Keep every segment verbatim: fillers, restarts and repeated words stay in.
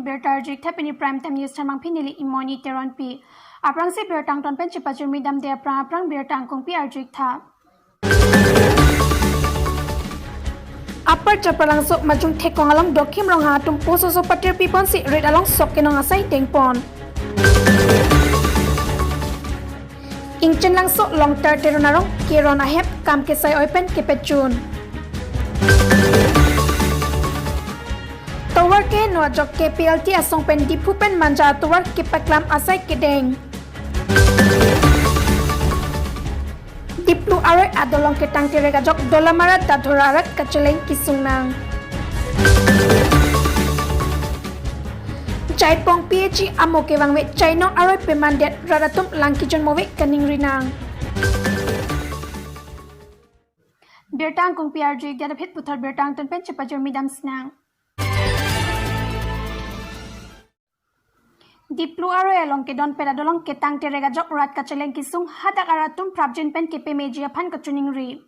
Birta arju-ik tha pini Prime Time News than mangphi neli Imoni Teronpi. Aphrangsi birta angton pen chepajirmi damde aphrang aphrang birta angkungpi arju-ik tha. Upper Chapralangso Majung Thekong along Dokhim Ronghang atum pososo patirpi ponsi rit along sok kenong asai dengpon. Ingchenlangso Longtar Teron arong keron ahep kam kesai oi pen kepechun. Tovar keheno ajok K P L T asong pen Diphu pen Manja atovar kepaklam asai kedeng. Diplu aroi adolong ketang terek ajok Dolamara Dadhora arat kacheleng kesung nang. Jaipong P H C amo kevangve chainong aroi pemandet rat atum lang kejun move kaningri nang. Birta angkungpi arju-ik det aphi puthot birta angton pen chepajirmi dam sinang. Diplu aroi along kedon pet adolong ketang terek ajok rat kacheleng kesung hadak arat atum prapjin pen kepemeji aphan kachiningri.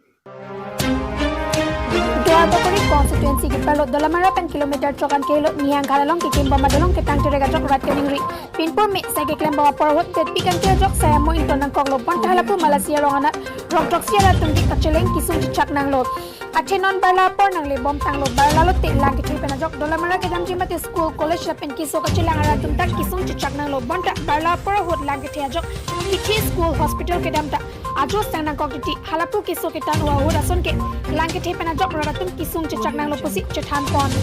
Duarbagori constituency keparlo Dolamara pen kilometer chokan kehelo Nihang Ghar along kekim bom adolong ketang terek ajok rat kaningri. Pinpur me sai keklem bom apor ahut tetpi kangke ajok sai amo ington nangkoklo bonta halapu Malasi arong anat rong throksi arat atum ke kacheleng kesung chechak nanglo. Athe non barla apor nangle bom tanglo, barla lote lang kethe pen ajok Dolamara kedamji mate school, college lapen keso kachelang arat atum ta kesung chechak nanglo bonta barla apor ahut lang kethe ajok kethe school, hospital kedam ta ajo sang nangkok titi halapu keso ketan ahut ason ke lang kethe pen ajok rat atum kesung chechak nanglo pusi chethan pon.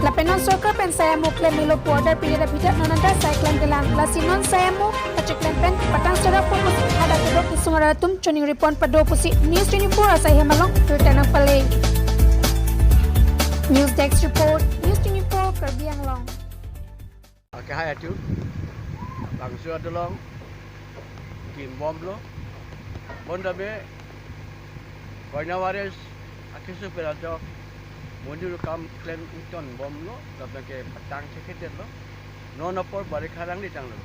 Lapen non sorkar pen sai amo klem melo pu order pidetji aphi ta non anta sai klem kelang, lasi non sai amo kacheklem pen patang sera pon pusi hadak kedok kesung arat atum chiningri pon pado pusi News twenty-four asai hem along birta nangpale. News Desk Report, News twenty-four Karbi Anglong. Akehai atum, bangso adolong kim bomlo. Bonta me, coronavirus akeso pen ajok monit atum kam klem ington bomlo, lapen ke patang cheketlo. Non apor barikha rang di tanglo.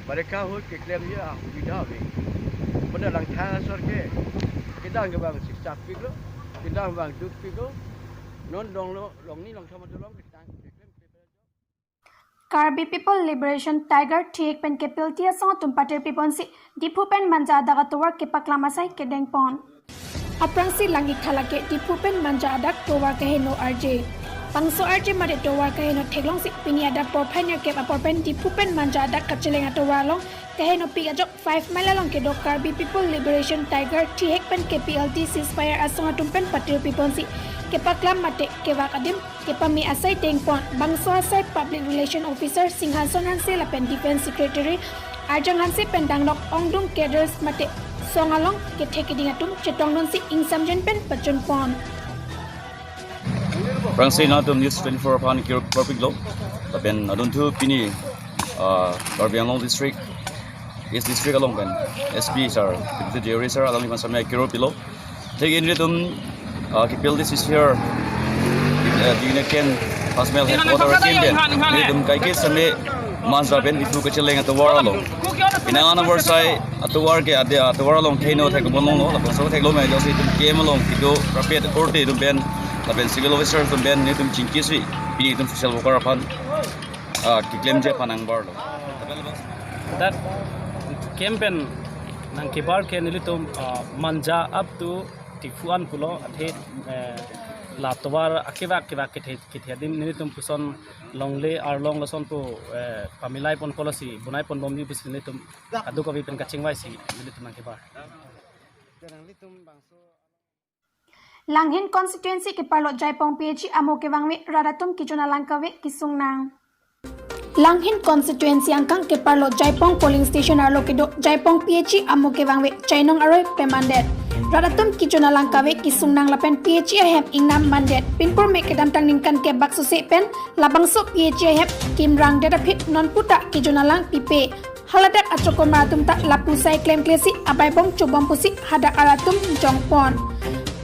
Barikha ahut keklemji asubidha ave. Bonta langthang asor ke kedang kevang siksak piklo, kedang vang duk piklo. Non longlo, longni longthom adolong ketang keklem. Karbi People Liberation Tiger thihek pen K P L T asong atum patirpi ponsi Diphu pen Manja adak atovar kepaklam asai kedeng pon. Aphrangsi lang-ik tha lake Diphu pen Manja adak tovar keheno arje. Bangso arje mate tovar keheno theklongsi pini adap porphai nerkep apor pen Diphu pen Manja adak kacheleng atovar along kehenopik ajok five mile along kedo Karbi People Liberation Tiger thihek pen K P L T ceasefire asong atum pen patirpi ponsi kepaklam mate kevak adim kepame asai dengpon. Bangso asai Public Relation Officer Singhanson Hanse lapen Defence Secretary Arjang Hanse pen danglok ongdung cadres mate song along kethe keding atum chetongdunsi ingsamjen pen pachunpon. Aphrangsi nangtum News twenty-four aphan kir-, kirpiklo. Lapen adunthu pini, ah, Karbi Anglong District, East District along pen S P sir, Deputy D R I sir, alangli aphan samya kiro pilo. Thik nelitum, ah, K P L T C C R, ah, unit camp, Hasmel headquarter camp pen nelitum kaike seme Manja pen Diphu kacheleng atovar along. Pini anabor sai atovar ke ade atovar along keheno thek bomlonglo, labangso theklo me jongsi itum camp along kedo rapet korte atum pen, lapen civil officer atum pen nelitum chingkisi, pini itum social worker aphan, ah, keklemji aphan nangbarlo. Dak camp pen nangkebar ke nelitum, ah, Manja up to Diphu an pulo, athe, eh, la tovar akevak kevak kethe kethe adim nelitum puson longle arlong lason pu, eh, pamilai pon pulo si bonai pon bomji pusi nelitum kadokave pen kachingvai si nelitum nangkebar. Langhin constituency keparlo Jaipong P H C amo kevangve rat atum kejun alang kave kesung nang. Langhin constituency angkang keparlo Jaipong polling station arlo kedo Jaipong P H C amo kevangve chainong aroi pemandet rat atum kejun alang kave kesung nang lapen P H C ahem ingnam mandet. Pinpur me kedamtang ningkan kep bak sose pen labangso P H C ahem kimrang det aphi nonputa kejun alang pipe. Haladak achokomar atum ta lapu sai klemkle si abai bom chobom pusi hadak arat atum jongpon.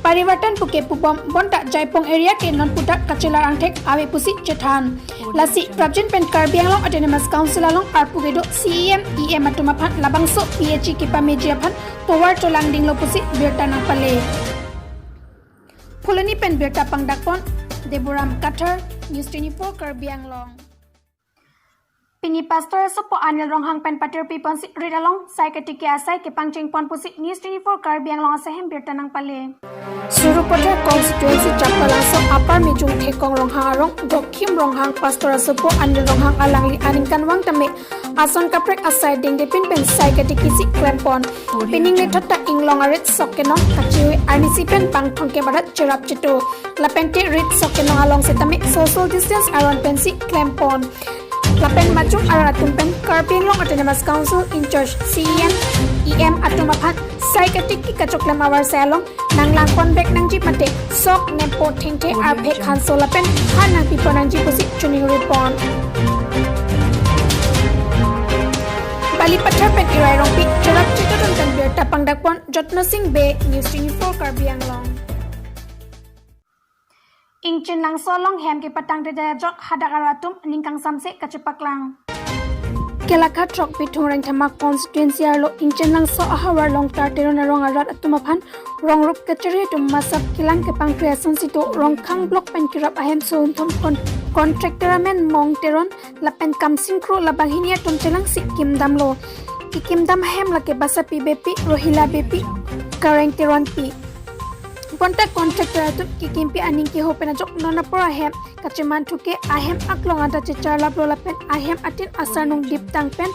Parivartan puke pubom bonta Jaipong area ke nonputa kachelar angthek ave pusi chethan. Lasi prapjin pen Karbi Anglong Autonomous Council along arpu kedo C E M, E M atum aphan labangso P H C kepameji aphan tovar tolang dinglo pusi birta nangpale. Phuloni pen birta pangdakpon Deboram Kathar, News twenty-four Karbi Anglong. Pini Pastor asopo Anil Ronghang pen patirpi ponsi rit along sai katiki asai kepangcheng pon pusi News twenty-four Karbi Anglong asai hem birta nangpale. Sarupathar constituency Chaplangso Upper Mijung Thekong Ronghang arong Dokhim Ronghang Pastor asopo Anil Ronghang alangli aningkanvang tame ason kaprek asai dengdepin pen sai katikisi klempon. Pining lethot ta inglong arit sok kenong kachihui arnisi pen bang thomkep arat cherap chetu. Lapen te rit sok kenong along setame social distance aron pensi klempon. Lapen majung arat atum pen Karbi Anglong Autonomous Council in charge C E M, E M atum aphan sai katiki kachoklem avarsai along nanglangpon bek nangji mate sok nempo thengthe arphe khanso lapen han nangpipon nangji pusi chuning ripon. Balipathar pen Irai Rongpi cherap chetudun pen birta pangdakpon Jotno Sing Bey, News twenty-four Karbi Anglong. Ingchinlangso along hem kepatangte daya jok hadak arat atum ningkangsamse kachepaklang. Kelakha throk Bithung Rengthama constituency arlo Ingchinlangso ahavar Longtar Teron arong arat atum aphan rongrup kachari atum masap kelang kepangkre asonsi do Rongkhang block pen kerap ahem so unthom kon contractor amen Mong Teron lapen Kamsing Kro labang hini atum chelangsi kimdamlo. Kekimdam ahem lake Basapi Beypi, Rohila Beypi, Kareng Teronpi. Bonta contractor atum kekimpi aning keho pen ajok non apor ahem kacheman thuke ahem aklong anta checharlaplo lapen ahem atin asarnung diptang pen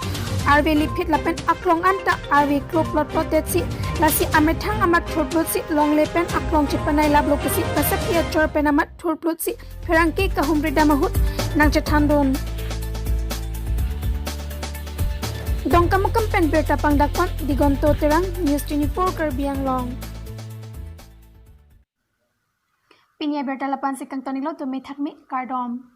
arve liphit lapen aklong anta arve kloplot plotdet si lasi amethang amat thurplot si longle pen aklong chepanai laplo pusi Basapi achor pen amat thurplot si pherangke kahumri dam ahut nangchethandun. Dongkamukam pen birta pangdakpon Digonto Terang, News twenty-four Karbi Anglong. Pini abirta lapu-ansi kangton-iklo, dome thakme, kardom.